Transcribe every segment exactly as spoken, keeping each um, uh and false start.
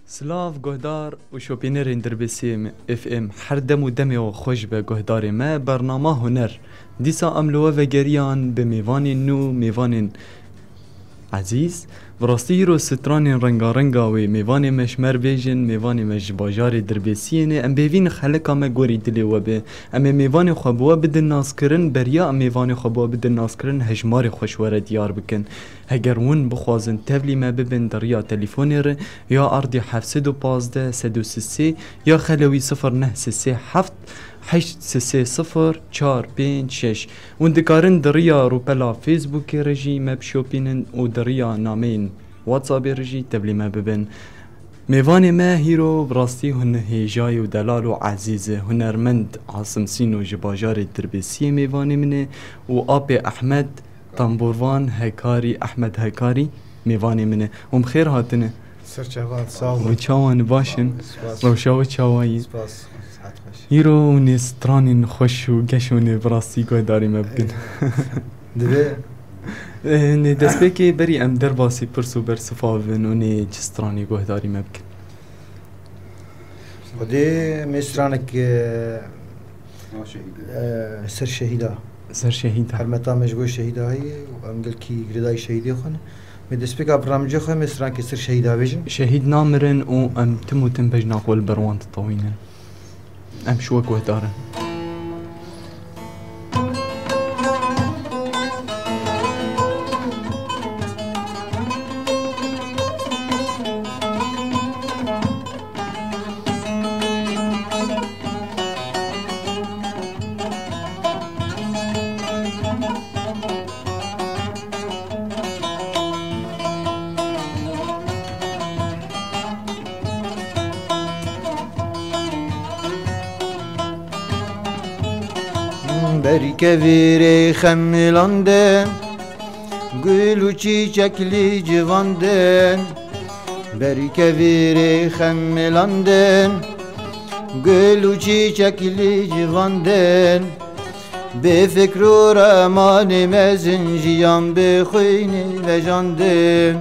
Silav guhdar û şopînerên Dirbêsiyê F M, her dem û demê we xweş be guhdarê me, bernama Huner. Dîsa em li we vegeriyan bi mêvanên nû, mêvanên ezîz. Bi rastî îro stranên rengarenga wê mêvanê me ji me re bêjin, mêvanê me ji bajarê Dirbêsiyê ne. Em bêvî ne xeleka me gorî dilê we be. Em ê mêvanê xwe bi we bidin naskirin, beriya em mêvanê xwe bi we bidin naskirin, hejmarê xwe ji we re diyar bikin. Heger hûn bixwazin tevlî me bibin di riya telîfonê re, ya erdî heft sed û pazdeh, sed û sisê, ya xelewî sifir neh sisê heft, heşt sisê sifir, çar pênc şeş. Hûn dikarin di riya rûpela Facebookê re jî me bişopînin û di riya nameyên WhatsAppê re jî tevlî me bibin. Mêvanê me hîro bi rastî hûn hêjayî û delal û ezîz e. Hunermend Asim Sîno ji bajarê Dirbêsiyê mêvanê min e û apê Ehmed Tamborvan Hekarî, Ehmed Hekarî, mêvanê min e. Hûn bi xêr hatine. Serçevan, sağ olun. Wê çawan baş in? Spas. Rewşa we çawa yî? Spas. Sihet xweş. Îro hûn ê stranên xweş û geş hûn ê bi rastî guhdarî me bikin. Divê. Eh, nê destpêkê berî em derbasî pirs û bersifa bibin û nê çi stranê guhdarî me bikin? Xwedê me stranek, e, e, ser şehîda. Ser şehîda. Hermeta me ji bo şehîda heye û em gelkî girêdayî şehîdê xwe ne. Me destpêka bernamecê xwe me stranekê ser şehîda bêjin. Şehîd namirin û em tim û tim bejna xwe li ber wan ditewînin. Em ji we guhdar in. Berî kevirê xemilandin, gul û çîçek lî civandin. Berî kevirê xemilandin, gul û çîçek lî civandin. Bê fikr û remanê mezin jiyan bi xwînê vejandin.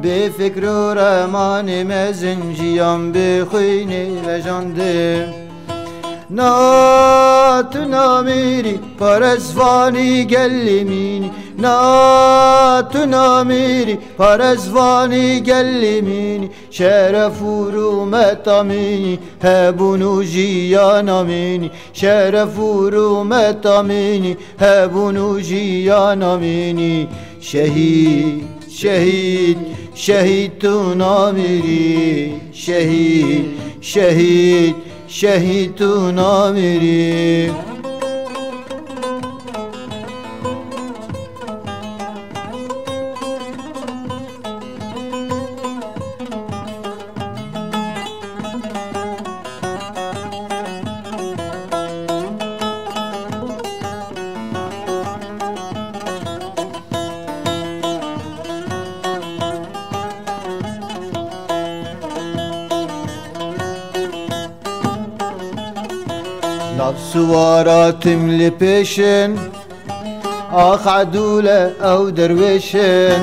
Bê fikr û remanê mezin jiyan bi xwînê vejandin. Na tu namîrî, parestvanî gelê mînî. Na tu namîrî, parestvanî gelê mînî. Şeref û rûmeta mînî, hebûn û jiyana mînî. Şeref û rûmeta mînî, hebûn û jiyana mînî. Şehîd, şehîd, şehîd tu namîrî. Şehîd, şehîd, şehîd tu namîrî. Nav suwara tim li pêşin, ax edûle ew derwêşin.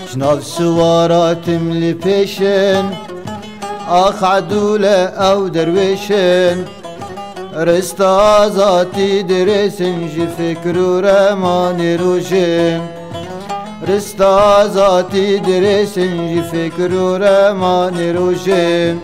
Ji nav suwara tim li pêşin, ax edûle ew derwêşin. Rista azatî dirêsin ji fikr û remanê rojin. Rista azatî dirêsin ji fikr û remanê rojin.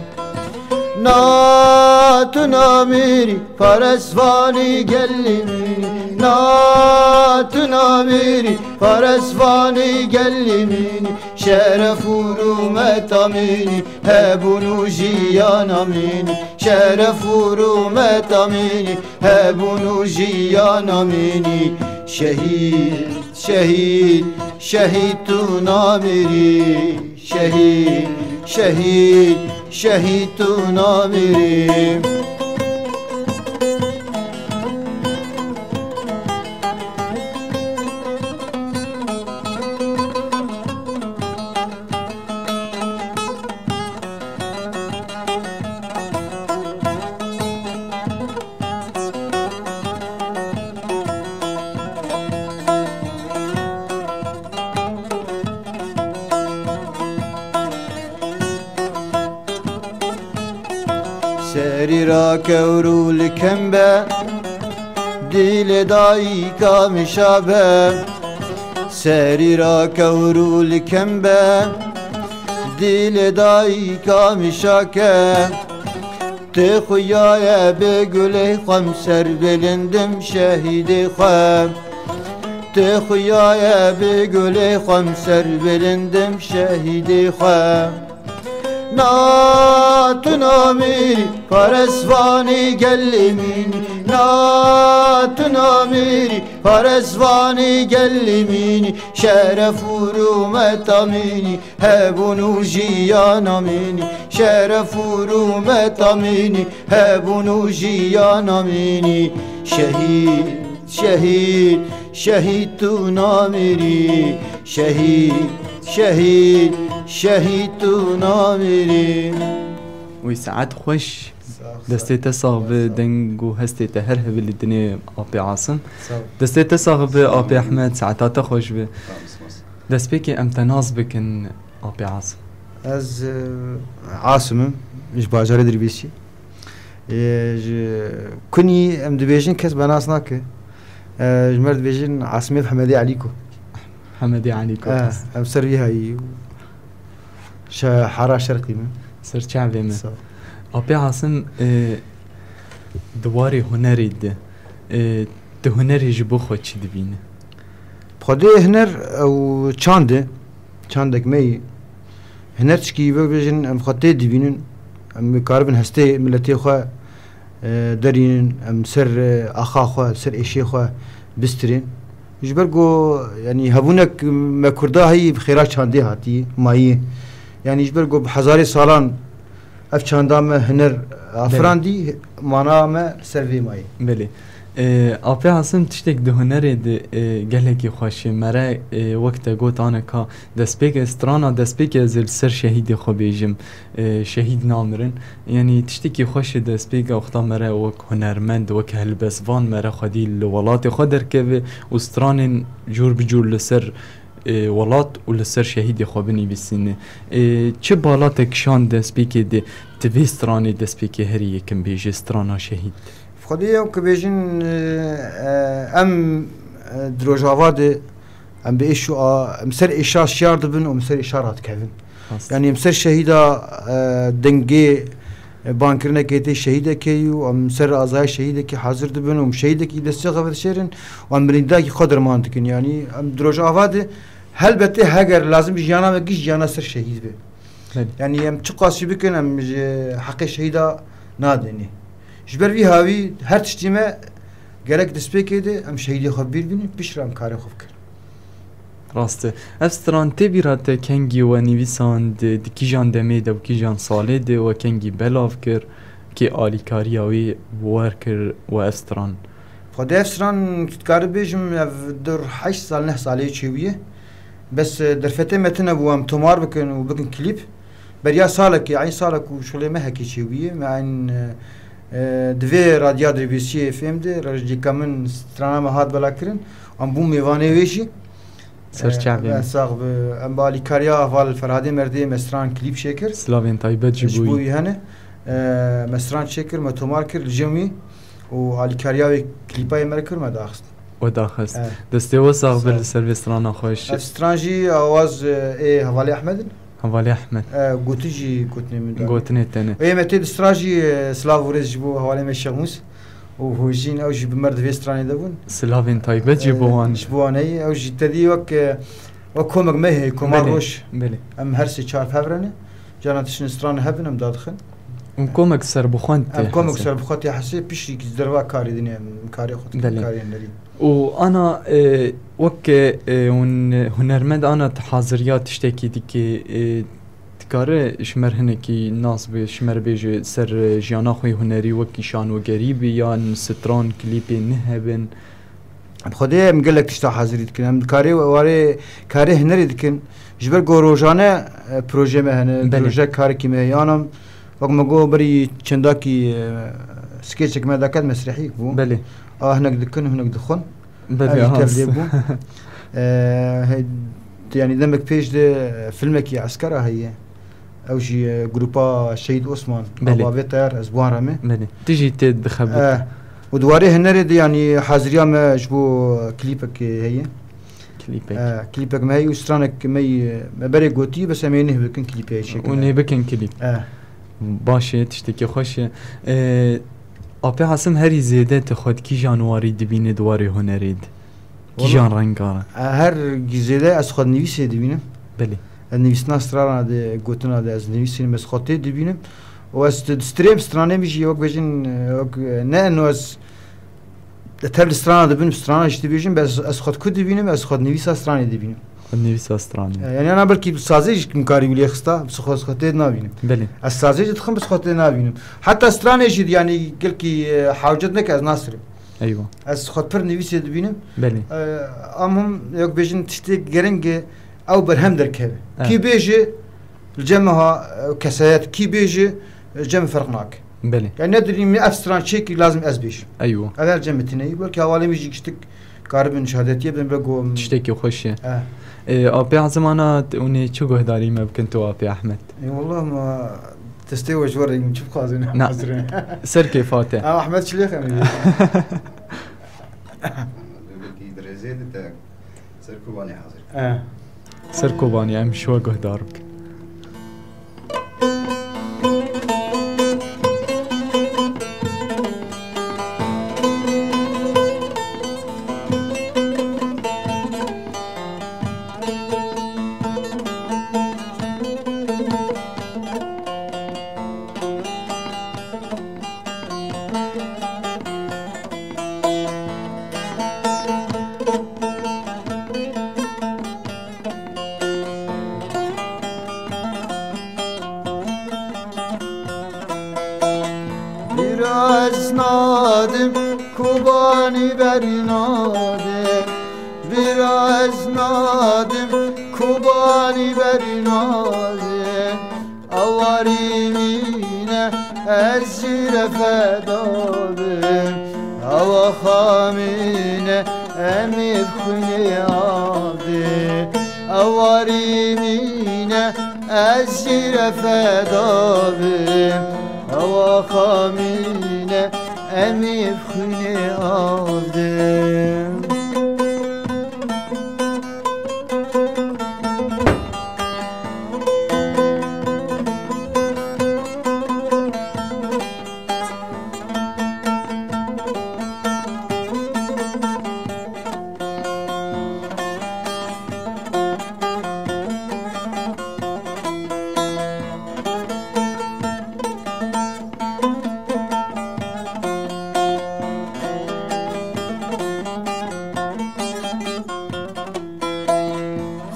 Na tu namîrî, parestvanî gelî mînî. Na tu namîrî, parestvanî gelî mînî. Şeref û rûmeta mînî, hebûn û jiyana mînî. Şeref û rûmeta mînî, hebûn û jiyana mînî. Şehîd, şehîd, şehîd tu namîrî. Şehîd, şehîd, şehîd tu namîrî. Serî rakewr û li kem be, dîlê dayika min şa be. Serî rakewr û li kem be, dîlê dayika min şa ke. Tê xuyaye bi gulê xwe, em ser bilindim şehîdê xwe. Tê xuyaye bi gulê xwe, em ser bilindim şehîdê xwe. Na tu namîrî, parestvanî gelê mînî. Na tu namîrî, parestvanî gelê mînî. Şeref û rûmeta mînî, hebûn û jiyana mînî. Şeref û rûmeta mînî, hebûn û jiyana mînî. Şehîd, şehîd, şehîd tu namîrî. Şehîd, şehîd, şehîd tu namîrî. Wî saet xweş. Sağ ol, sağ ol. Destê te sax bi, deng û hestê te her hevilî dinê Apê Asim. Sağ ol. Destê te sax bi, Apê Ehmed, saeta te xweş bi. Sağ ol, sağ ol. Destpêkê em te nas bikin, Apê Asim. Ez, e, Asim im, ji bajarê Dirbêsiyê. E, ji kunî em dibêjin, kes me nas nake. E, ji me re dibêjin Asimê Hemedê Elîko. Hemedê Elîko. E, em ser vî hayî. Şe-, Hara Şerqî me. Ser çavê me. Sağ ol. Apê Asim, e, di warê hunerê de, e, tu hunerê ji bo xwe çi dibînî? Xwedê huner ew çand e. Çandek me yî. Huner çikî, vebêjin, em xwe tê dibînin. Em karibin hestê miletê xwe, e, derînin. Em ser, e, axa xwe, ser êşê xwe bistirên. Ji ber ku, yanî, hebûnek me Kurda heyî bi xêra çandê hatî, mayî. Yanî, ji ber ku bi hezarê salan ev çanda me huner afirandî, mana me li ser vê mayî. Belê. E, Apê Asim, tiştek di hunerê de, e, gelekî xweş e. Me re, e, wek te got, aneka destpêk e, strana destpêkê ez ê li ser şehîdê xwe bêjim. E, şehîd namirin. Yanî tiştekî xweş e destpêka wexta me re wek hunermend, wek helbestvan me re xwedî li welatê xwe derkeve û stranên cûr bi cûr li ser, e, welat û li ser şehîdê xwe binivîsîne. E, çi bala te kişand destpêkê de, tu vê stranê destpêkê herî yekim bêjî, strana şehîd? Xwedê ew ku bêjin, e, e, em, e, di Rojava de em bi êş û a, em ser êşa şiyar dibin û em ser êşa radikevin. Rast. Yanî em ser şehîda, e, dengê, e, bankirinekê tê şehîdekê yî û em ser azaya şehîdekî hazir dibin û em şehîdekî destê xwe vedişêrin û em birîndayekî xwe derman dikin. Yanî em di Rojava de helbetê heger lazim jiyana me gişt jiyana ser şehîd be. Belê. Yanî em çiqas jî bikin, em ji heqê şehîda nadênê. Ji ber vî hawî her tiştî me gerek destpêkê de em şehîdê xwe bîr bînin, piştre em karê xwe bikin. Rast e. Ev stran tê bîra te kengî we nivîsand, di kîjan demê de û kîjan salê de we kengî belav kir, kê alîkariya wî bi we re kir we ev stran? Xwedê ev stran dikarim bêjim, ev dur heşt sal, neh salê çêbûye. Bes, e, derfetê me tune bû em tomar bikin û bikin klîp. Beriya salekê, eyn salek û şolê me hekê çêbûye. Me eyn, e, e, di vê radya Dirbêsiyê F M de, rejîka min strana me hat belakirin. Em bûn mêvanê wê jî. Ser çavê me. Sax bi, em bi alîkariya heval Ferhadê Merdê me stran klîp çêkir. Silavên taybet ji bo wî hene. E, me stran çêkir, me tomar kir, li cem wî û alîkariya wê klîpa yê me re kir, me daxist. We daxist. Evet. Destê we sax be. Sağ ol. Li ser vê strana xweş. Ev stran jî awaz, e, ê hevalê Ehmed in. Hevalê Ehmed. E, gotin jî gotinê min da. Gotinê te ne. Ê me tê di stran jî, e, silav û rêz ji bo hevalê me Şemûs û Hojîn, ew jî bi me re di vê stranê de bûn. Silavên taybet ji bo wan. E, ji bo wan heye, ew jî te dî wek, e, wek komek me heye, Komar Roj. Belê. Em her sê çar hev re ne. Carna tiştin stran hebin, em dadixin. Û komek serbixwe tê hesê. Em komek serbixwe tê hesê, piştî ki derva karê dinê em karê xwe dikin, belê, karê hunerî. Û ana, e, wek, e, hûn hunermend ana tu haziriya tiştekî dikê, e, dikare ji me re hinekî nas bê, ji me re bêje ser, e, jiyana xwe yê hunerî, wekî şanogerî bî yan stran, klîpê nihebin? Bi Xwedê em gelek tişta hazirî dikin. Em dikarê warê karê hunerê dikin. Ji ber ku rojane, e, projeyê me hene, belê, rojek karekî me heye. Ana wek me got berî çendakî, e, skeçek me daket mesrehî bû. Belê. A hinek dikin, hinek dixwin. Belê, ev jî tevlê bû. E, he, yanî demek pêş de filmekî eskera heye. Ew jî, e, grupa Şehîd Osman, Belê. Bavê Teyar, ez bi wan re me. Belê. Tu jî tê dixebit. E, û di warê hunerê de, yanî, haziriya me ji bo klîpek heye. Klîpek. E, klîpek me heye û stranek me yî, me berê gotî, bes em ê nêh bikin klîpê çêkin. Û nêh bikin klîp. E. Baş e, tiştekî xweş e. E, Apê Asim herî zêde tu xwe di kîjan warî dibînî di warê hunerê de? Kîjan renga re? Her zêde ez xwe di nivîsê dibînim. Belê. Ez nivîstina strana de, gotina de ez nivîsînim, ez xwe tê dibînim. Û ez di strêm stranê min jî wek bêjin, wek, ne eno ez tev li strana dibînim, strana jî dibêjim, ez, ez xwe di ku dibînim, ez xwe di nivîsa stranê dibînim. Xwe di nivîsa stranê. E, yani ana belkî bi sazê jî min karî wî lê xista, bi xwe, xwe tê nabînim. Belê. Ez sazê jî dixim, bi xwe tê nabînim. Heta stranê jî, yani gelkî, e, hewcet neke ez nasirim. Eywa. Ez xwe pir nivîsê dibînim. Belê. E, em him, wek bêjin, tiştê giring e, ew berhem derkeve. Evet. Kî bêje, li cem ha, e, kesayet, kî bêje, li cem ferq nake. Belê. Yani ne dilî min ev stran çêkî lazim ez bêjim. Eywa. Ev her cem tineyî, belkî hevalê min jî giştik karibin şehadetiyê bin, be go. Tiştekî xweş e. E. E, Apê Azim ana, t-, hûn ê çi guhdarî me bikin tu, Apê Ahmed? E, wallah ma destê we ji we re min çi bixwazin, Na, hazir e. Ser kêfa te. Ha, Ahmed Çilêx em ê. Belkî dirêzê de te ser Kobanê hazir. E. Ser Kobanê em ji we guhdar bikin. Biraz nadim, Kobanî bernadim. Biraz nadim, Kobanî bernadim. Ewarî mîne ez ji re feda bim. Ewa xamîne em ê bi xwînê av dê. Ewarî mîne ez ji re feda bim. Ewa xamîne em ê bi xwînê av dê.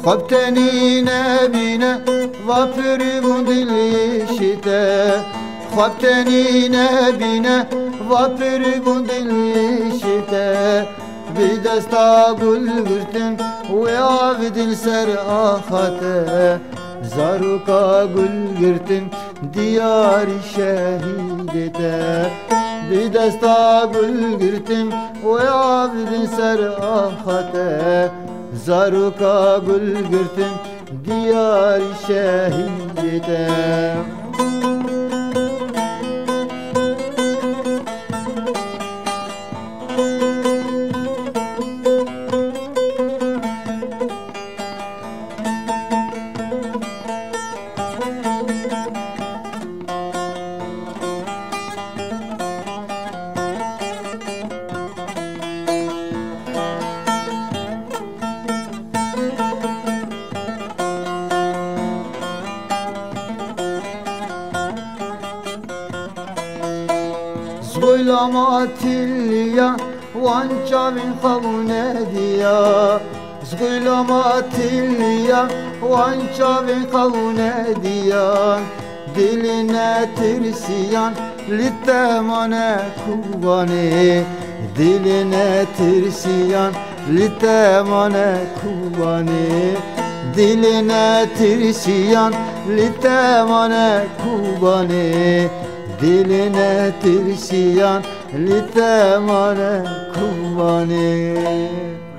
Xwe bi tenî nebîne, va pir bûn dilî şite. Xwe bi tenî nebîne, va pir bûn dilî şite. Bi desta gul girtin, wê avêtin ser axa te. Zaroka gul girtin, diyarî şehîdê te. Bi desta gul girtin, wê avêtin ser axa te. Zaroka gul girtin, diyarî şehîdê te. Zgoyla ma tiliya, wan çavên xew nediya. Zgoyla ma tiliya, wan çavên xew nediya. Dilê netirsiyan li te mane Kobanê. Dilê netirsiyan li te mane Kobanê. Dilê netirsiyan li te mane Kobanê. Dilê netirsiyan li te mane Kobanê.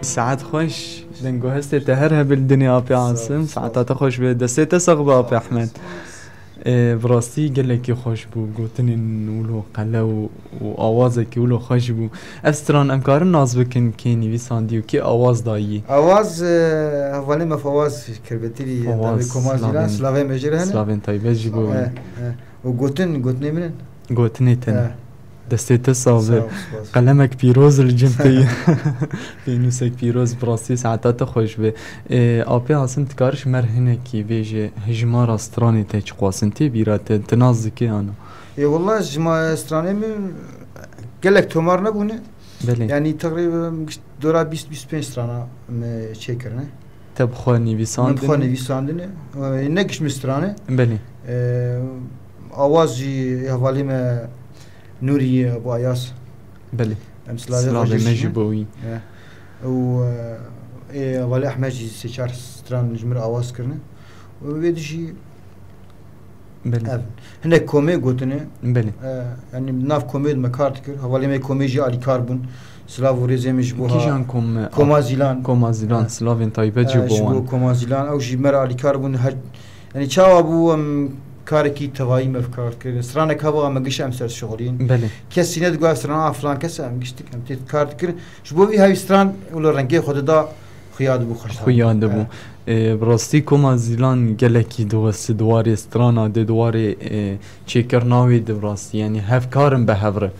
Saet xweş, deng û hestê te her hebe li dinê Apê Asim. Saeta te xweş be, destê te sax be Apê Ehmed. E, bi rastî gelekî xweş bû, gotinên wilo qelew û awazekî wilo xweş bû. Ev stran em karin nas bikin kê nivîsandî û kê awaz dayî? Awaz, e, hevalê me Fawaz Kirbetîrî, Fawaz, dawê Koma Zîlan, silavên, silavê me jê re hene. Silavên taybet jî bo wî. E, e. Û gotin, gotinê min in. Gotinê te ne. E. Destê te sax be. Sağ ol, spas. Qelemek pîroz li cem te ye. Pênûsek pîroz, bi rastî saeta te xweş be. Ê, Apê Asim, tu karî ji me re hinekî bêjî, hejmara stranê te çiqas in tê bîra te, tu nas dikî ana? Ê, wela ji me stranê min gelek tomar nebûne. Belê. Yanî teqrîben giş-, dora bîst bîst pênc strana me çêkirine. Te bi xwe nivîsandine? Min bi xwe nivîsandine. Ê, ne giş min strane. Belê. Ê, awaz jî hevalê me Nûrî Ebu Ayas. Belê. Em silavê xwe jê dişînin. Silavê me jî bo wî. Ê. Û, e, ê, hevalê Ehmed jî sê çar stran ji min re awaz kirine. Û wê dijî Belê. Ev, hinek komê gotine. Belê. E, yanî nav komê de me kar dikir. Hevalê me komê jî alîkar bûn. Silav û rêzê min ji bo ha-, Kîjan kom me? Koma Zîlan. Koma Zîlan, e, silavên taybet jî bo wan. E, ji bo Koma Zîlan. Ew jî me re alîkar bûn. Her, yanî çawa bû em karekî tevayî me bi kar dikir. Stranek heba me giş em ser şixulîn. Belê. Kesî nedigot ev strana a filan kes e, em giş dik-, em tê kar dikir. Ji bo vî hevî stran wilo rengê xwe dida, xuya dibû xweş. Xuya dibû. E. Ê, bi rastî Koma Zîlan gelekî diwesti di warê strana de, di warê, e, çêkirina wê de bi rastî. Yanî hevkar in bi hev re.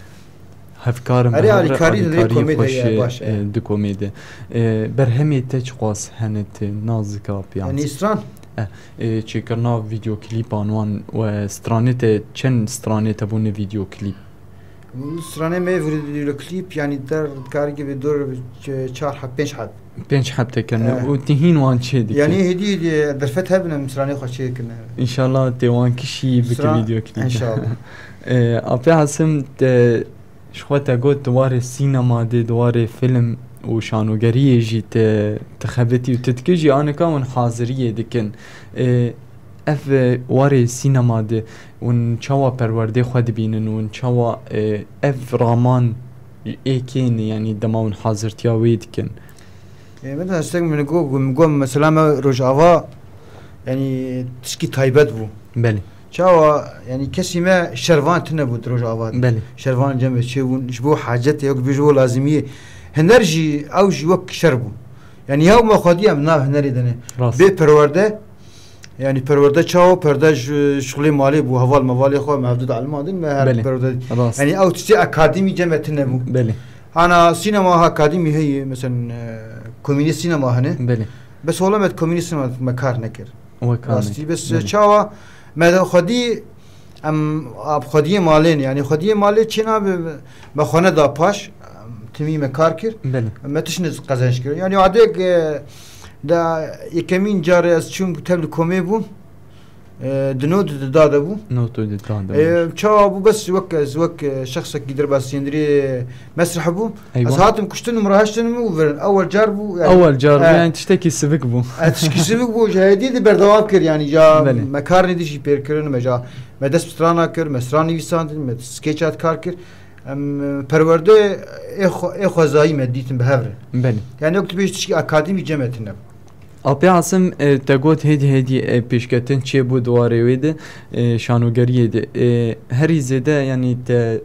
Hevkar in bi hev re, alîkarî di komê de xweş ye, e, e, di komê de. E, berhemê te çiqas hene tu nas dike Apê Asim? Yanî stran? E, e, çêkirina vîdeoklîpan wan û stranê te, çend stranê te bûne vîdeoklîp? Stranê me vîdeoklîp, yanî der karî gibi dor ç-, çar heb, pênc heb. Pênc heb te kirine. Eh. Û tu hîn wan çê dike? Yanî hêdî, hêdî derfet hebin em stranê xwe çê kirine. Înşallah tê wan kişî bike vîdeoklîp. Înşallah. Eh, Apê Asim, te ji xwe te got di warê sînema de, di warê fîlm û şanogeriyê jî te, te xebitî û tu dikî jî anika hûn haziriyê dikin. Eh, ev, eh, warê sînema de Hûn çawa perwerdê xwe dibînin? Hûn çawa, e, ev raman ê kê ne, yanî dema hûn hazirtiya wê dikin? E, min de hestek min got, min got, mesela me Rojava, yanî tişkî taybet bû. Belê. Çawa, yanî kesî me şervan tune bû di Rojava de. Belê. Şervan cem ve çê bûn, ji bo hacetê, yok ji bo lazimiyê. Hinder jî, ew jî wek şer bû. Yanî ya me xwedî em nav hinerê de ne. Rast. Bê perwerde, Yanî perwerde çawa, perde ji, şixulê malê bû, heval mevalê xwe, me hevdu de elma din, me her Belê, perwerde. Rast. Yanî ew tiştê akademî cem me tune bû. Belê. Ana sînema ha akademî heye, mesela, e, komînî sînema hene. Belê. Bes wela me komînî sînema me kar nekir. We kar Rastî, nekir. Bes Belê. Çawa me de xwedî Em, a, xwediyê malê ne. Yanî xwediyê malê çê nabe, me xwe neda paş, em, timî me kar kir. Belê. Me tişt ne qezenc kir. Yanî adê, e, da yekemîn carê ez çûm tev li komê bûm. E, di not û di da de bû. Not û di da de bû. E, çawa bû, bes wek ez, wek, e, şexsekî derbasîndirê mesreh bû. Eywa. Ez hatim kuştin û min re hiştin û virin. Ewel car bû, yanî, Ewel car bû, e, yanî tiştekî sivik bû. E, tişkî sivik bû, ji hêdî de berdewam kir, yanî, ja Belê. Me karnê dî jî pêr kirin, me ja, me dest bi strana kir, me stran nivîsandin, me skeçat kar kir. Em, e, perwerde ê xwe-, ê xwezayî me dîtin bi hev re. Belê. Yanî, wek tu bêjî tişkî akademî cem me tune bû. Apê Asim, e, te got hêdî hêdî, e, pêşketin çêbû di warê wê de, e, şanogeriyê de. E, herî zêde, yanî te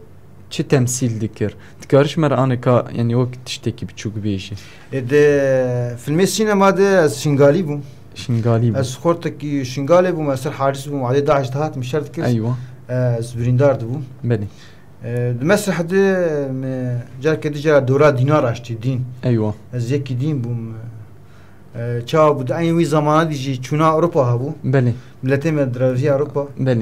çi temsîl dikir? Dikarî ji me re anika, yanî wek tiştekî biçûk bêjî? E, di filmê sînema de ez Şingalî bûm. Şingalî bû. Ez xortekî Şingalê bûm, ez ser haris bûm, adê DAIŞ dihat min şer dikir. Eywa. E, ez birîndar dibûm. Belê. E, di mesreh de me careke dî cara dora dîna raştî, dîn. Eywa. Ez yekî dîn bûm. E, çawa bû, di eyn wî zamana dî jî çûna Ewropa hebû. Belê. Miletê me direviya Ewropa. Belê.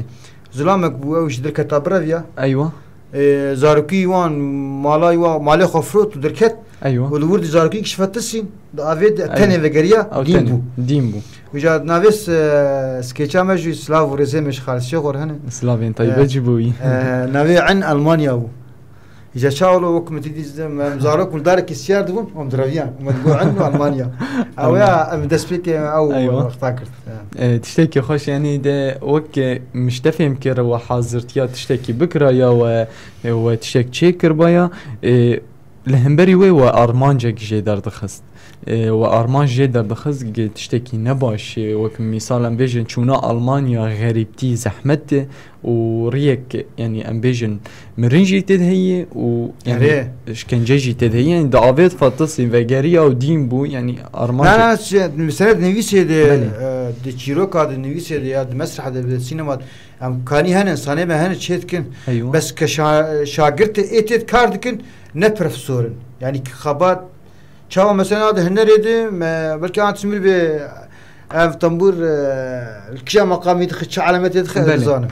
Zulamek bû, ew jî derketa bireviya. Eywa. E, zarokî wan, mala wan, malê xwe firot û derket. Eywa. Û li wir dî zarokî kişfetisîn, di avê de Eywa. Tenê vegeriya, Ew dîn tenê. Bû. Dîn bû. Wî ca navê s-, skeça me jî silav û rêzê me ji xalîsê xwe re hene. Silavên taybet jî bo wî. E, navê en Almanya bû. Îca çawlo wek min tî dî, em zarok û li darekî siyar dibûn, em direviyan. Em digot, "Eno Almanya." Ew ya, em destpêkê ew Eywa. Wexta kir. Ya. E, tiştekî xweş, yanî de wek, e, min ji te fêm kir, we hazirtiya tiştekî bikiraya, we, e, we tiştek çêkiribaya, e, li hemberî wê we armancek jê derdixist. E, we armanc jê derdixist, gi tiştekî ne baş, e, wek mîsal em bêjin çûna Almanya xerîbtî, zehmet e û riyek, yanî em bêjin mirin jî tê de heye û, yanî, Erê. işkence jî tê de heye. Yanî di avêt fetisî vegeriya û dîn bû, yanî armanc. Na, na, şi-, mesele di nivîsê de, Belê. e, di çîroka di nivîsê de ya di mesreh de, bi sînema de, em kanî hene, insanê me hene çê dikin. Eywa. Bes ke şa-, şagirtê ê tê de kar dikin, ne profesor in. Yanî ki xebat, çawa mesela di hunerê de, me, belkî an çimir bê ev tembûr, e, li kîja meqamî dixi, çi elemetê dixi, ez Belê. nizanim.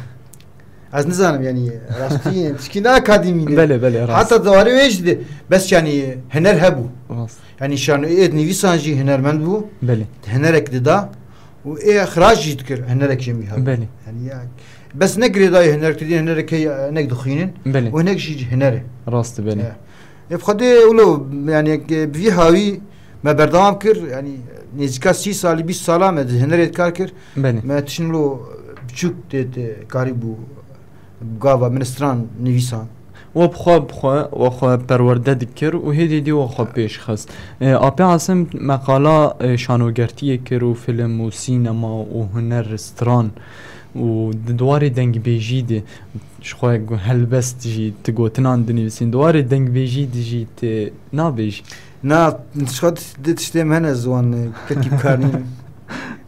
Ez nizanim, yanî, rastî, tişkî ne akademî ne. Belê, belê, rast. Heta di warê wê jî de, bes, yanî, huner hebû. Rast. Yanî, şan-, ê nivîsan jî hunermend bû. Belê. Hunerek dida û ê xirac jî dikir, hunerek jî hebû. Belê. Yanî, ya, bes ne girêdayî hunerek didî, hunerek heye, hinek dixwînin Belê. û hinek jî huner e. Rast e, belê. Ya. Ê bi Xwedê wilo, yanî, bi vî hawî me berdewam kir, yanî, nêzîka sî salî, bîst sala me di hunerê de kar kir. Belê. Me tiştin wilo biçûk tê, tê karî bû, gava min stran nivîsan. We bi xwe, bi xwe, we xwe perwerde dikir û hêdî dî we xwe pêş xist. E, Apê Asim meqala, e, şanogertiyê kir û film û sînema û huner, stran û di, di warê dengbêjî de ji xwe gu-, helbest jî, tu gotinan dinivîsîn. Di warê dengbêjî de jî tu nabêjî? Na, ji xwe di, di tiştê min hene ziwan, e, kekî bi kar nînim.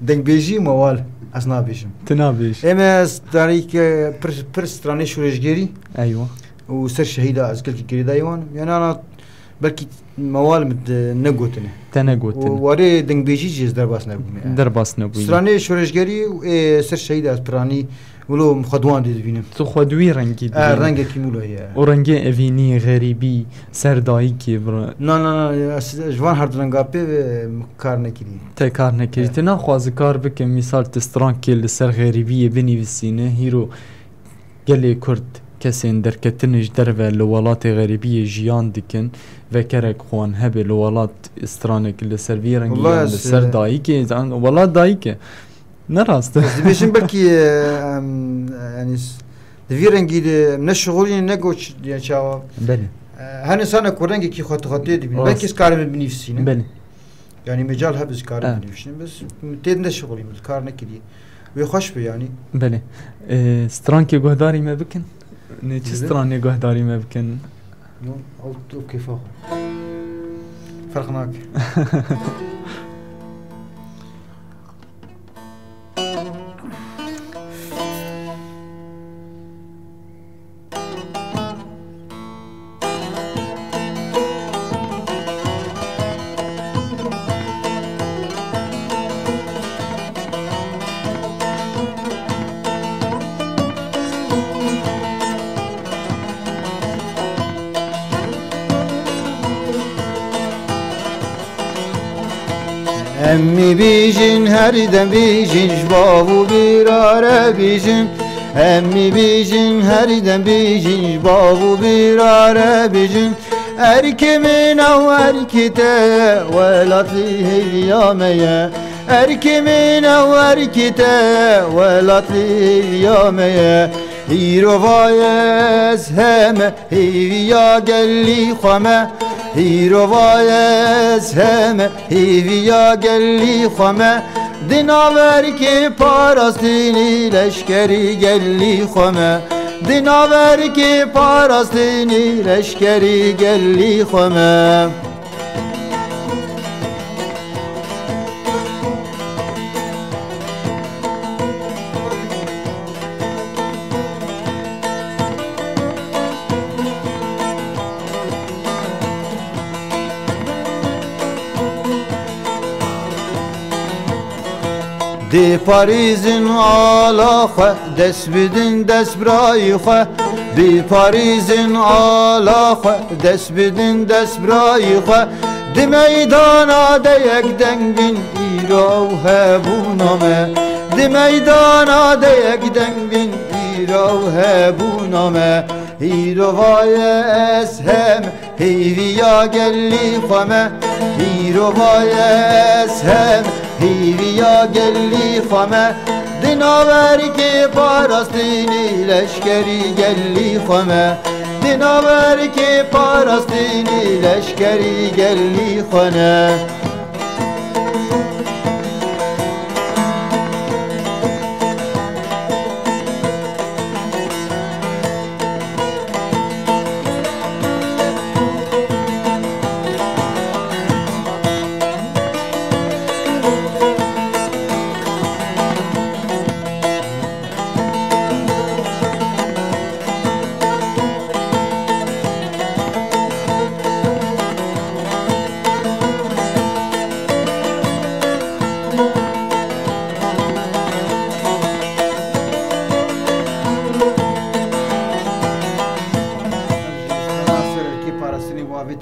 Dengbêjî mewal, ez nabêjim. Tu nabêjî? Ê me ez tarî ke pir, pir stranê şoreşgerî Eywa. û ser şehîda ez gelkî girêdayî wan im. Yanî ana belkî mewal min te negotine. Te negotine. Û warê dengbêjî jî ez derbas nebûme. Derbas nebûyî. Stranê şoreşgerî û ê ser şehîda ez piranî wilo min xwe di wan dê dibînim. Tu xwe di wî rengî E, dibînî. rengekî wilo ye. Û rengê evînî, xerîbî, ser dayikê, bira. Na, na, na, ez ji van her du renga pê ve min kar nekirî. Te kar nekirî. E. Tu naxwazî kar bike, mîsal tu strankê li ser xerîbiyê binivîsîne, hîro gelê Kurd kesên derketin ji derve li welatê xerîbiyê jiyan dikin, vekerek xwan hebe li welat stranek li ser vî rengî Wala yan li ez, ser e, dayikê, yan welat dayik e. Ne rast e. Ez dibêjim belkî, e, em, e, yanî s-, di vî rengî de em ne şixulînin, ne goç, ya çawa. Belê. E, her insana ku rengekî xwe xwe tê dibînin. Rast. Belkî ez karim binivîsînim. Belê. Yanî mecal hebe ez karim Ha. binivîsînim. Bes tê de ne şixulî min, kar nekirî. Wê xweş be yanî. Belê. E, strankê guhdarî me bikin. Ne çi Belê. stranê guhdarî me bikin? Yo, ew, ew kêfa xwe. Ferq nake. Em ê bêjin, her dem bêjin, ji bav û bîra re bêjin. Em ê bêjin, her dem bêjin, ji bav û bîra re bêjin. Erkê min ew erkê te ye, welatî hêviya me ye. Erkê min ew erkê te ye, welatî hêviya me ye. Îro va ye ez heme hêviya gelî xwe me. Îro va ye ez heme hêviya gelî xwe me. Di nav erkê parastinî leşkerî gelî xwe me. Di nav erkê parastinî leşkerî gelî xwe me. Diparêzin ala xwe, dest bidin dest birayî xwe. Biparêzin ala xwe, dest bidin dest birayî xwe. Di meydana de yek deng bin, îro ew hebûna me. Di meydana de yek deng bin, îro ew hebûna me. Îro va ye ez heme hêviya gelî xwe me. Îro va ye ez heme hêviya gelî xwe me. Di nav erkê parastinî leşkerî gelî xwe me. Di nav erkê parastinî leşkerî gelî xwe ne.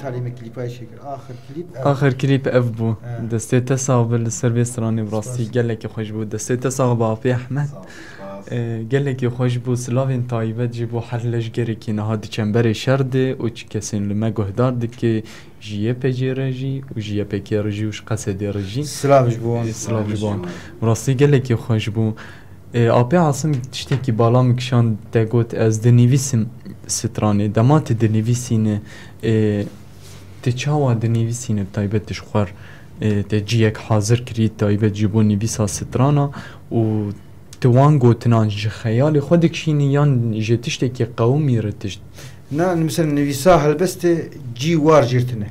Halî me klîpayê çêkir. Axir klîp ev. Axir klîp ev bû. He. Destê te sax be li ser vê stranê, bi rastî Spas. Gelekî xweş bû. Destê te sax be Apê Ehmed. Sağ ol, spas. Ee, gelekî xweş bû. Silavên taybet ji bo her leşgerekî niha di çemberê şer de û çi kesên li me guhdar dike, ji Y P G re jî û ji Y P K re jî û ji Qesedê re jî. Silav ji bo wan. Ee, silav ji bo wan. Bi rastî gelekî xweş bû. Ê, Apê Asim, tiştekî bala min kişand, te got, ez dinivîsim stranê. Dema tu dinivîsîne, ê, tu çawa dinivîsîne, bi taybet tu ji xwe, ê, te ciyek hazir kirî, taybet ji bo nivîsa strana û tu wan gotinan ji xeyalê xwe dikişînî yan ji tiştekî qewimî re tişt? Na, mesela nivîsa helbestê cî war jêr tine.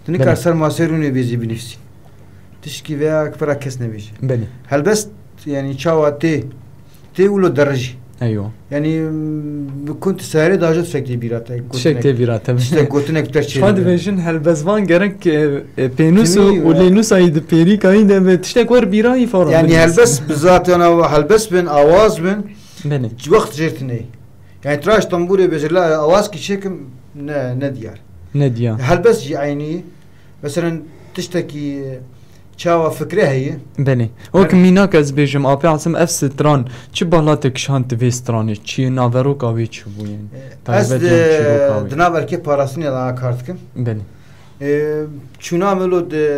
Tu nikar Belê. Ser masê rûnê bêzî binivîsî. Tişkî veya pira kes nebêje. Belê. Helbest, yani çawa tê, tê wilo derijî. Eywa. Yani, m, bi kun tu serê dajo tiştek tê bîra te, Tiştek gotinek. Tê bîra te. Tiştek gotinek ter çê. Xwe dibêjin helbestvan gerek, e, e, pênûs û, Timî, û e. Lênûsayî di pêrîkayî de be tiştek wer bîra îfade Yani bidin. Helbest bi zat, yani helbest bin, awaz bin, Belê. Wext jêr tine. Yani traş tambûrê bêje la awaz kî çêkim ne, ne diyar. Ne diyar. Helbest jî eynî. Meselen tiştekî çawa fikre heye. Belê. Wek Her- mînak ez bêjim, Apê Asim, ev stran çi bala te kişand di vê stranê? Çi naveroka wê çi bû yani? E, Taybet ez yan çîroka di, wê? Di nav erkê parastinê de kar dikim. Belê. E, çûna min lo di,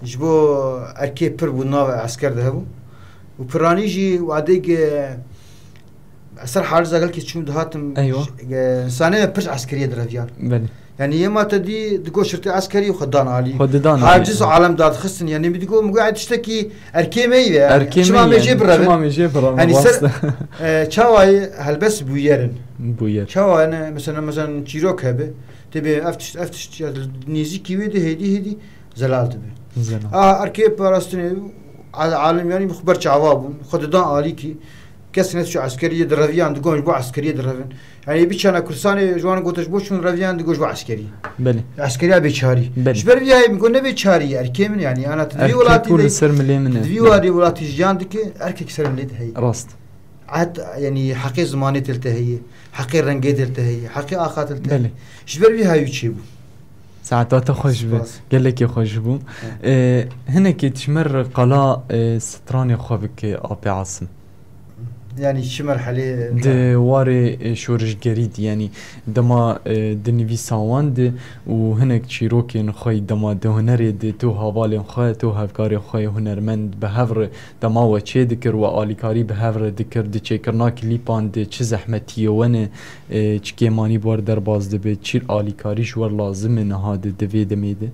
ji bo erkê pir bû, nav esker de hebû. Û piranî jî wadê ge Ser haliza gelkî çûm dihatim, Eywa. J-, e, insanê me pir eskeriyê direviyan. Belê. Yani yê ma te dî digo şirtê eskerî xwe dan alî. Xwe didan alî. Haciz alem dadixistin. Yani min digo, min got, "Ay tiştekî erkê me yî ve." Erkê Çima me me yî jê yani. Birevin? Çima me jê birevin, Yani ser, rast. E, çawa ye helbest bûyer in. Bûyer. Çawa ne, mesela, mesela çîrok hebe. Tê bê ev tişt, ev tişt ya nêzîkî wê de hêdî hêdî zelal dibe. Zelal. A, erkê parastinê, al-, alem yani bi xwe ber çava bûn. Xwe didan alîkî. Kes ne şu eskeriyê direviyan, digon ji bo eskeriyê direvin. Yani bir çana Kurdistanê ji wan gotiş bo çûn reviyan, digo ji bo eskerî. Belê. Eskeriya bêçarî. Belê. Ji ber vî hayê min got ne bêçarî, erkê min yani. Ana tu di vî Erkek welatî û de, li ser milê min e. Di vî Belê. Warî welatî jiyan dike, erkek ser milê de heye. Rast. Hat, yani heqê zimanê til te heye, heqê rengê til te heye, heqê axa til te heye. Belê. Ji ber vî hayî çêbû. Saeta te xweş be. Spas. Gelekî xweş bû. Hı. Ee, hinekî ji me re qala, e, stranê xwe bike, Apê Asim. Yani çi merhelê Di warê, e, şorişgerî de, yani dema, e, di nivîsa wan de û hinek çîrokên xwe yî dema di hunerê de, tu hevalên xwe, tu hevkarên xwe yê hunermend bi hev re dema we çê dikir, we alîkarî bi hev re dikir, di çêkirina klîpan de çi zehmetiyê we ne, e, çi kêmanî bi we re derbas dibe, çi alîkarî ji we re lazim e niha di, di vê demê de?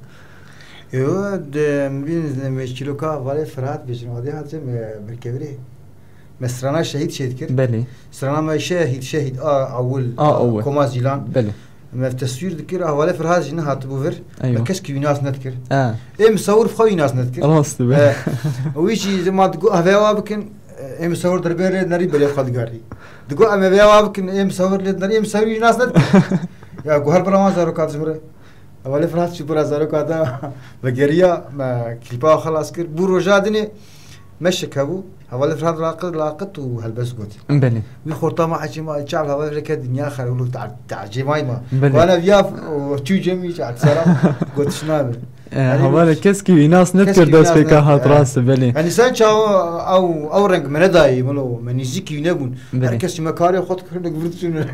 Yo, di, min bîn me çîroka hevalê Ferhat bêjin, wadê hat me, me kevirê. Me strana şehîd çê dikir. Belê. Strana me şehîd, şehîd a ewil, A ewil. Koma Zîlan. Belê. Me teswîr dikir, hevalê Ferhat jî nehatibû vir. Eywa. Me keskî wî nas nedikir. Ha. Ê misawir xwe wî nas nedikir. Rast be. E, wî jî ma digo, "Ev ê wa bikin." Ê misawir derbê lê nerî belê xwe digarî. Digo, "Em ê vê wa bikin." Ê misawir lê nerî, ê misawir wî nas nedikir. Ya, guher bira wan zaroka dijmire. Hevalê Ferhat çû bira zaroka da vegeriya, me klîpa xelas kir. Bû roja dinê meşik hebû. Hevalê Ferhat laqit, laqit û helbest got. Belê. Wî xorta ma hecî ma çav hevalê Ferhat ke dinya xer û ta-, tacê may ma. Belê. Wana viya f-, o çû cemî çav sera gotiş nabe. E, Yani hevalê kes kî wî nas kes nedikir kî wî nas destpêka nedikir, hat e. Rast, belê. Yani sen çav ew, ew reng me nedayê, milo, me nîzîkî wî nebûn. Belê. Her kes ji me karê xwe dikir, nek vir diçûn.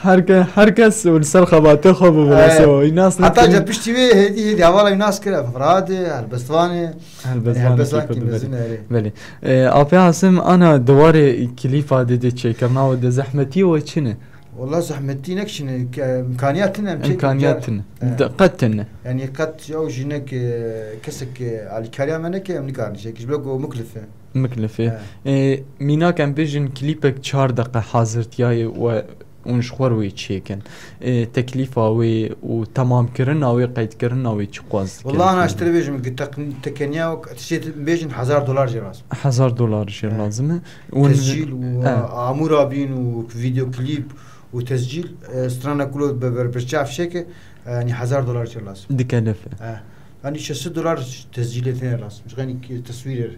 Her ke-, her kes û li ser xebatê xwe bibirese, Ee, wî nas heta nedikir. Ca piştî wê hêdî, hêdî hevala wî nas kir, ev Ferhat e, helbestvan e. Helbestvan Yani helbestvan kî kî mezin e, erê. Belê. Ee, Apê Asim, ana di warê klîfa de, de çêkirina we de zehmetiyê we çi ne? Wala zehmetî nek çi ne, ke-, imkaniya tine, em çêkin. Imkaniya car. Tine. Ee. De, qet tine. Yani qet ew jinek, e, kesek, e, alîkariya me neke, em nikarin çêkin. Ji ber ku miklif e. Miklifê. He. Ê, mînak em bêjin klîpek çar deqe hazirtiyayê we hûn ji xwe re wê çêkin. Ê, teklîfa wê û temamkirina wê, qeydkirina wê çi quaz dike? Wala ana ji te re bêjim, ki tek-, tekeniya wek tiştê bêjin hezar dolar jê lazim. Hezar dolar jê He. lazim e. Û Tescîl û He. amûra bîn û video klîp û tescîl, e, strana kulo be ber birçav şeke, e, yani hezar dolar jê lazim. Dikelife. He. Yani şeş sed dolar tescîlê têne lazim. Ji xeynî teswîrê re.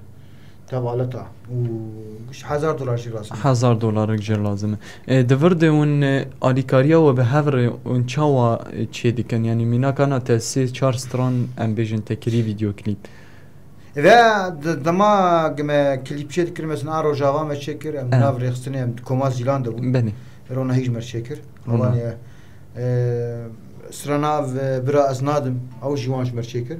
Tevaleta û hezar dolar jî lazim e. Hezar dolarek jî lazim e. E, di vir de hûn, e, alîkariya we bi hev re hûn çawa, e, çê dikin? Yanî mînakana te sê çar stran, em bêjin, te kirî vîdyoklîp. Ve d-, dema me klîp çê dikir, mesela a Rojava me çêkir, em Em. nav rêxistinê em koma Zîlan de bûn. Belê. Rona hîj me çêkir. Rona. Wan ye, e, strana, e, bira ez nadim, ew jî wan ji me çêkir.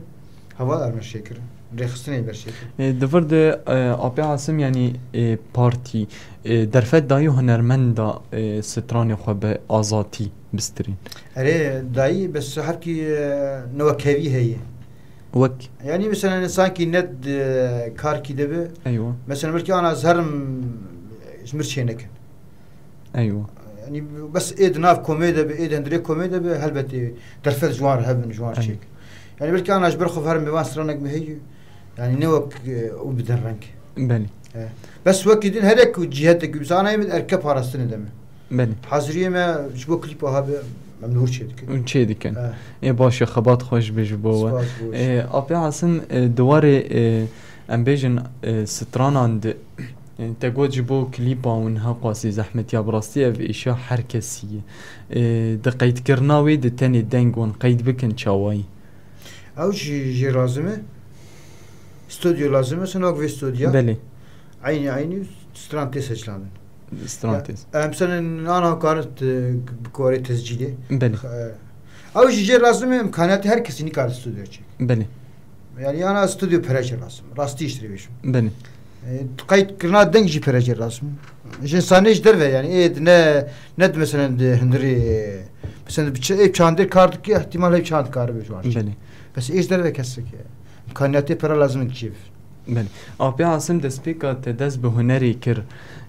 Heval er me çêkir. Rêxistinê me çêkir. E, di vir de, e, Apê Asim, yanî, e, partî, e, derfet dayî hunermenda, e, stranê xwe bi azatî bistirîn? Erê, dayî, bes her kî, e, ne wek hevî heye. Wek? Yanî, mesela, insankî ne d-, karkî de bi. Eywa. Mesela, belkî ana ez herim ji mir çênekin. Eywa. Yanî, bes ê di nav komê de bi, ê di hundirê komê de bi, helbetê derfet ji wan re hebin, ji wan re Eywa. çêk. Yanî, belkî ana ji ber xwe herim mêvan stranek me heye. Yanî, ne wek, e, û bidin reng. Belê. E, bes wekî din her yek ku cîhetek wî, mesela, ana yê min erke parastinê de me. Belê. Haziriyê me ji bo klîpa habe em li wir çê dikin. Hûn çê dikin. Eh. Ê baş e, xebat xweş be ji bo we. Spas, xweş. Ê, Apê Asim, e, di warê, e, em bêjin, e, stranan de, e, te got ji bo klîpa hûn hewqasî zehmetiya, bi rastî ev êşa her kesî ye. E, di qeydkirina wê de tenê deng hûn qeyd bikin çawayî? Ew jî, jî lazim e. Stûdyo lazim e, sen wek vê stûdya. Belê. Eynî, eynî stran tê seçlandin. Stran Ya, tê. em sene nana karin te-, bi karê tescîlê. Belê. Xe-, ew jî jê lazim e, imkaniyatê her kesî nikare stûdyo çêk. Belê. Yani yana stûdyo pere jê lazim. Rastî işte vêşim. Belê. E, qeyd kirina deng jî pere jê lazim. Ji insanê ji derve yani, ê ne, ne di mesela di hundirê, mesela bi ç-, ê çandê kar dike, ihtimal hep çand kar be şu an. Belê. Bes ê ji derve kesek. İmkaniyatê pere lazim e çê. Belê. Apê Asim, destpêka te dest bi hunerê kir.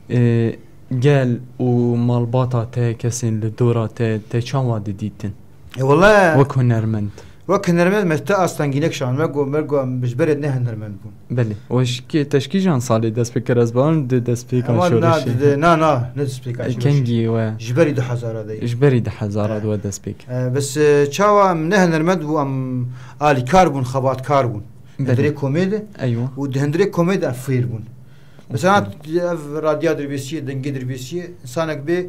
E, gel û malbata te, kesên li dora te, te çawa didîtin? E, wele Wek hunermend. Wek hunermend me te astengînek şan, me got, me got, em ji berê ne hunermend bûn. Belê. Û ji kê, te ji kîjan salê dest pê kir? Ez bawerim di destpêka Ama na, şoreşê. di, di, na, na, ne destpêka E, şoreşê. kengî we? Ji berî du hezara de ye. Ji berî du hezara E. de we dest pê kir. E, bes, e, çawa em ne hunermend bû, em alîkar bûn, xebatkar bûn. Belê. Hundirê komê de. Eywa. Û di hundirê komê de em fêr bûn. Mesela Okey. ev radya dirbêsiyê, dengê dirbêsiyê, insanek bê,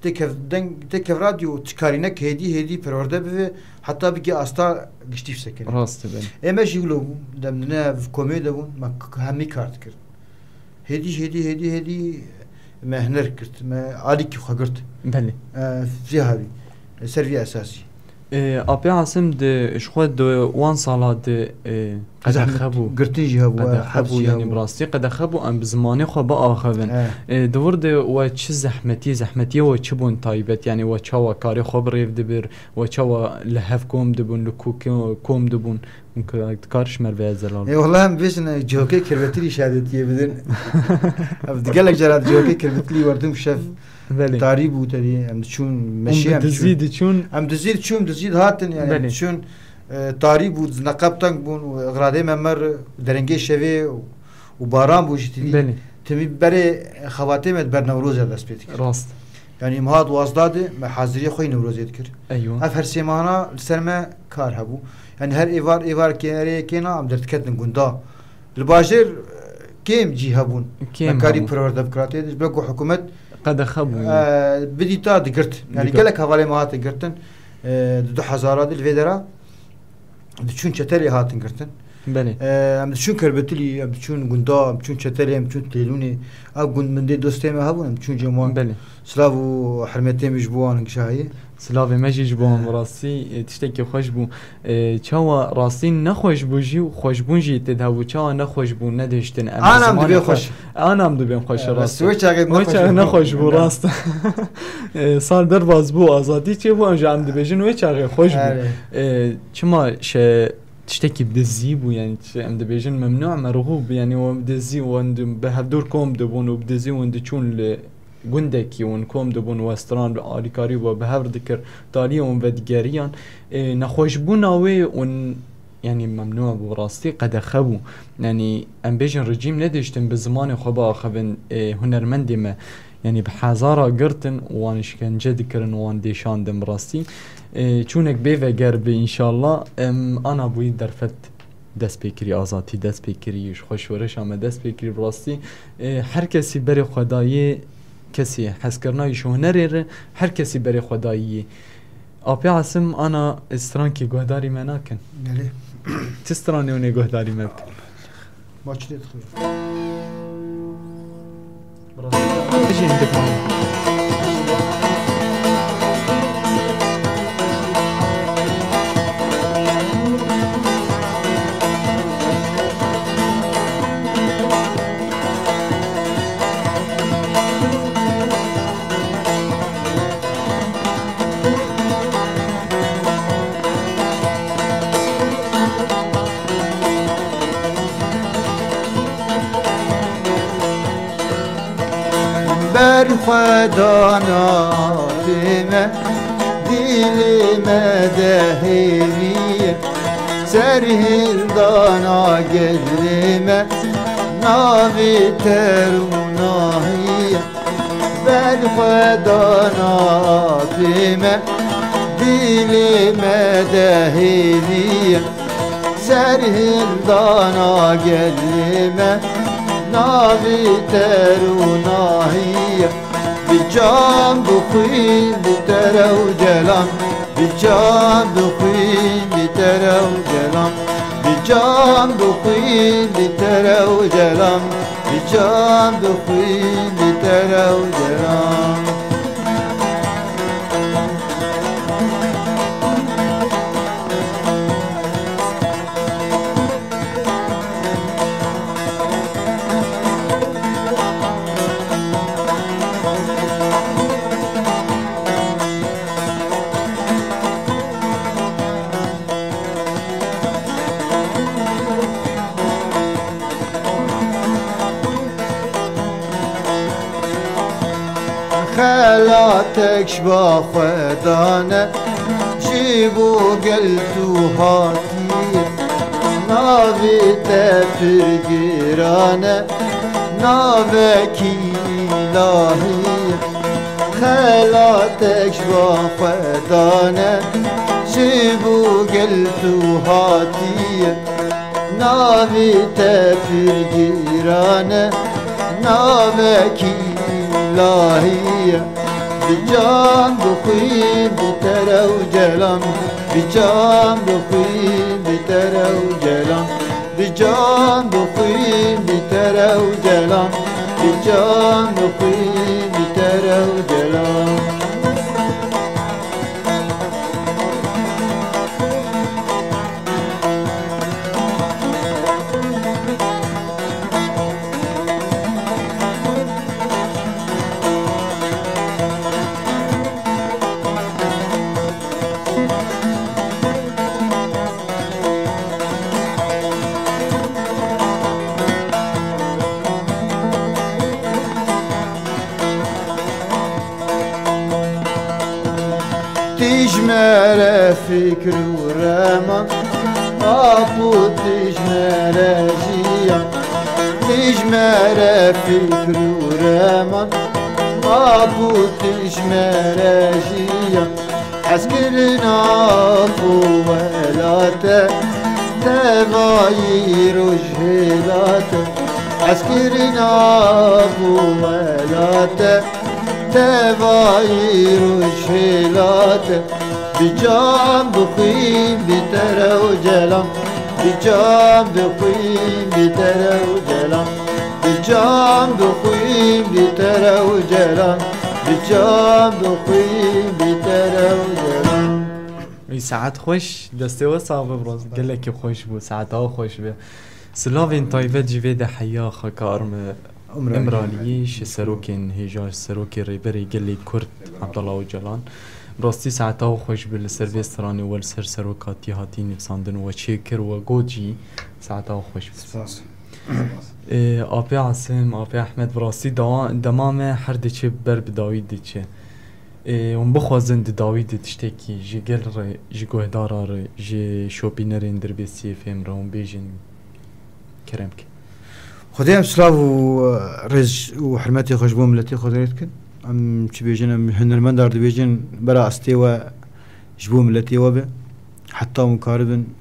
têkev, deng, têkev radyo, tu karînek hêdî, hêdî perwerde bive, heta bigê asta giştî bisekine. Rast e, belê. Ê me jî wilo bû, dem dine ev komê de bûn, me k-, hemî kar dikir. Hêdî, hêdî, hêdî, hêdî me huner girt, me alîkî xwe girt. Belê. E, vî havî, ser vî esasî. E, Apê Asim, di ji xwe di wan sala di, e, Zehmet qedexe bû. girtin jî hebû, Qedexe hepsî bû, jî yanî hebû. bi rastî qedexe bû, em bi zimanê xwe biaxivin. E. E, di wir de we çi zehmetî, zehmetiyê we çi bûn taybet? Yanî we çawa karê xwe bi rêv dibir, we çawa li hev kom dibûn, li ku-, kom dibûn? Hûn ka-, dikar ji me re veye zelal. Ê, wela em bêjin, e, cihokê kirbetilî şehadetiyê bidin. Ev di gelek cara di cihokê kirbetilî werdim şev Belê. tarî bû, terî, em diçûn, Hûn meşî bi em dizî diçûn. diçûn? Em dizî diçûn, dizî dihatin, yani, em Belê. diçûn, e, tarî bû, neqeb teng bûn, û xiradê me mer, derengê şevê û, û baran bû jî tîdî. Belê. Timî berê xebatê me di ber Newrozê dest pê dikir. Rast. Yani, em hat wazda de me haziriyê xwe yê Newrozê dikir. Eywa. Ev her sê mehana li ser me kar hebû. Yani, her êvar, êvar kê, erê kêna em derdiketin gunda. Li bajêr, e, kêm cî hebûn. Kêm Me karî hebûn. perwerde bikira tê de. Ji ber ku hikûmet, Qedexe bû. e, bidîta digirt. Yani, Digirt. gelek hevalê me hatin girtin. E, di du hezara de li vê dera. Diçûn çetelê hatin girtin. Belê. E, em diçûn Kerbetilî, em diçûn gunda, em diçûn çetelê, em diçûn Têlûnê. Ev gund min dê dostê me hebûn, em diçûn cem wan. Belê. Silav û hurmetê min ji bo wan hingşa heye. Silavê me jî ji bo wan bi rastî, e, tiştekî xweş bû. E, çawa rastî nexweş bû jî û xweşbûn jî tê de hebû. Çawa nexweş bû, nedihiştin em Anam zimanê dibê xwe xweş. Anam dibên xweş, E, rast bes e. wê çaxê Wê çaxê nexweş bû. nexweş bû, Belê. rast. E, sal derbas bû, azadî çêbû, em ji em dibêjin wê çaxê xweş bû. Erê. E, çima şe-, tiştekî dizî bû, yani, çi em dibêjin memnû merxûb, yani, wan dizî, wan di, bi hevdûr kom dibûn û bi dizî wan diçûn li gundekî wan kom dibûn, we stran bi alîkarî we bi hev dikir, taliyê wan vedigeriyan. E, nexweşbûna wê wan, yani, memnû bû, rastî qedexe bû. Yani, em bêjin rejîm nedihiştin bi zimanê xwe biaxivin, e, hunermendê me. Yani bi hezara girtin wan îşkence dikirin, wan dêşandin bi rastî. E, çûnek bê veger bi înşallah. Em ana bûyî derfet. dest pê kirî, azatî dest pê kirî, ji xwe şoreşa me dest pê kirî. Bi rastî, e, her kesî berê xwe dayê, kesî hezkirina wî ji hunerê re, her kesî berê xwe dayî. Apê Asim, ana strankî guhdarî me nakin. Belê. Ti stranê hûnê guhdarî me bikin. Maçlê dixwe. Bijî hindik. Berxwedana pê me, dîlê me de hêviye. Serhildana gelê me, navê te rûnahiye. Berxwedana pê me, dîlê me de hêviye. Serhildana gelê me, navê te rûnahiye. Bi can, bi xwîn, bi tere û celan, bi can, bi xwîn, bi tere û celan, bi can, bi xwîn, bi tere û celan, bi can, bi xwîn, bi tere û celan. Xelatek ji ba xwe dane, ji bo gel tu hatiye. Navê te pir giran e, navekî îlahî ye. Xelatek ji ba xwe dane, ji bo gel tu hatiye. Navê te pir giran e, navekî îlahî ye. Bi can, bi xwîn, bi tere û celan, bi can, bi xwîn, bi tere û celan, bi can, bi xwîn, bi tere û celan, bi can, bi xwîn, bi tere û celan. Tij mere fikr û reman, apo tij mere jiyan. Tij mere fikr û reman, apo tij mere jiyan. Hezkirina xwe welate, tevayî roj hêlate. Hezkirina xwe welate, tevayî roj hêlate. Bi can, bi xwîn, bi tere û celan, bi can, bi xwîn, bi tere û celan, bi can, bi xwîn, bi tere û celan, bi can, bi xwîn, bi tere û celan. Ey, saet xweş, destê we sax be, bro. Gelekî xweş bû, saeta we xweş be. Silavên taybet jî vê de heya xwe kar me. Umraliyê. Umraliyê, ji serokên hêja, ji serokê Rêberê Gelê Kurd, Abdullah Ocalan. Rastî saeta we xweş be, li ser vê stranê we li ser serokatî hatî nivîsandin, we çêkir, we got jî, saeta we xweş be. Spas. Ê, Apê Asim, Apê Ehmed, bi rastî dawa-, dema me her diçe ber bi dawî diçe. Ê, hûn bixwazin di dawî de tiştekî ji gel re, ji guhdara re, ji şopînerên Dirbêsiyê F M re hûn bêjin, kerem ke. Xwedê em silav û, e, rêz û hurmetê xwe ji bo miletê xwe derê dikin. Em çi bêjin, em hunermendar dibêjin, bera astê we ji bo miletê we be. Heta hûn karibin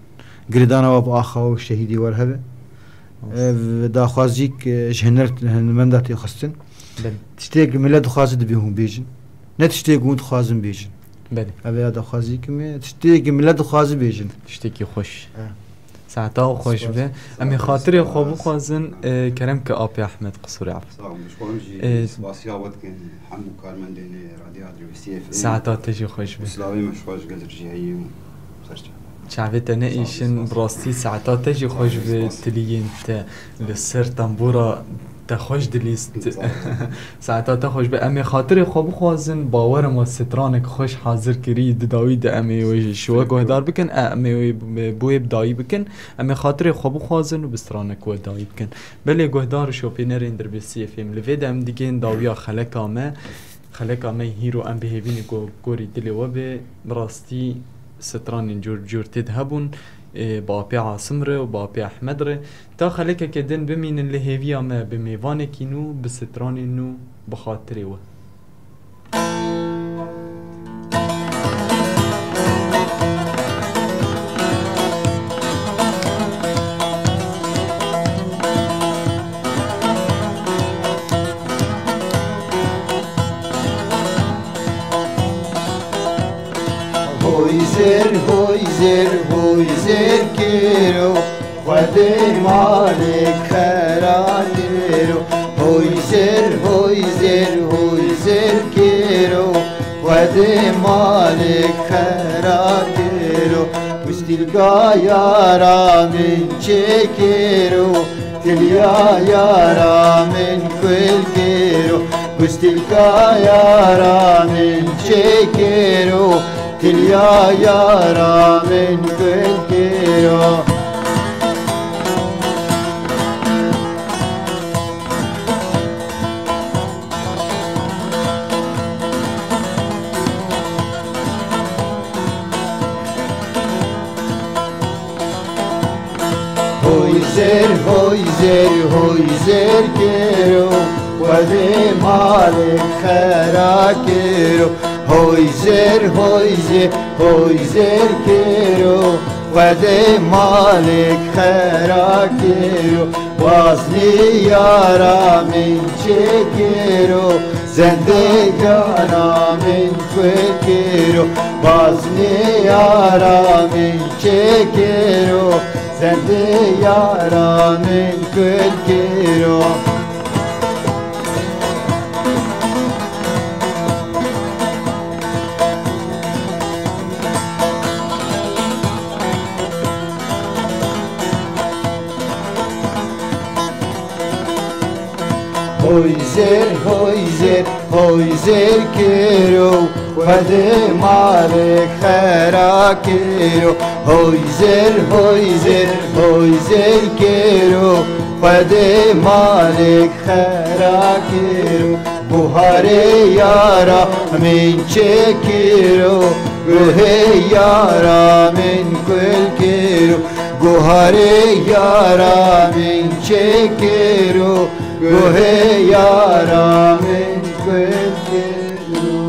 Girêdana we bi axa û şehîdê we re hebe. Ev daxwazîk, e, ji huner, hunermenda tê xistin. Belê. Tiştê ku milet dixwaze dibê hûn bêjin. Ne tiştê ku hûn dixwazin bêjin. Belê. Ev ya daxwazîk me, tiştê ku milet dixwaze bêjin. Tiştekî xweş. E. Saeta xweş be. Spas. Em ê xatirê xwe bixwazin, e, kerem ke apê Ehmed, qisûrê af. Sağ olun. Ji wan jî, e, spasiya we dikin, hemû karmendên Radyo Adrevî C F M. Saeta te jî xweş be. Û silavê me ji xwe ji gelek jî heye û ser çav. Çavê te ne êşin, bi rastî saeta te jî xweş be, tiliyên te li ser tembûra te xweş dilîst. Saeta te xweş be. Em ê xatirê xwe bixwazin, bawer me stranek xweş hazir kirî, di dawî de em ê wê ji we guhdar bikin, e, em ê wê bi, bi wê bi dawî bikin. Em ê xatirê xwe bixwazin û bi stranek we dawî bikin. Belê guhdar û şopînerên Dirbêsiyê fêm. Li vê de em digên dawiya xeleka me. Xeleka me hîro em bi hêvî ne ku gorî dilê we bê. Bi rastî stranên cûr bi cûr tê de hebûn, ê, bi apê Asim re û bi apê Ehmed re. Ta xelekeke din bimînin li hêviya me bi mêvanekî nû, bi stranên nû, bi xatirê we. Hoy zer, hoy zer, hoy zer kêro, Xwedê malê xera kêro. Hoy zer, hoy zer, hoy zer kêro, Xwedê malê xera kêro. Gustîlka yara min çêkêro, tiliya yara min kulkêro. Gustîlka yara min çêkêro, tiliya yara min kulkêro. Hoy zer, hoy zer, hoy zer kêro, Xwedê malê xera kêro. Hoy zer, hoy zer, hoy zer kêro, Xwedê malê xera kêro. Baznî yara min çêkêro, zendê yara min kulkêro. Baznî yara min çêkêro, zendê yara min kulkêro. Hoy zer, hoy zer, hoy zer kêro, Xwedê malê xera kêro. Hoy zer, hoy zer, hoy zer kêro, Xwedê malê xera kêro. Buharê yara min çêkêro, guhê yara min kulkêro. Guharê yara min çêkêro, guhê yara min kulkêro.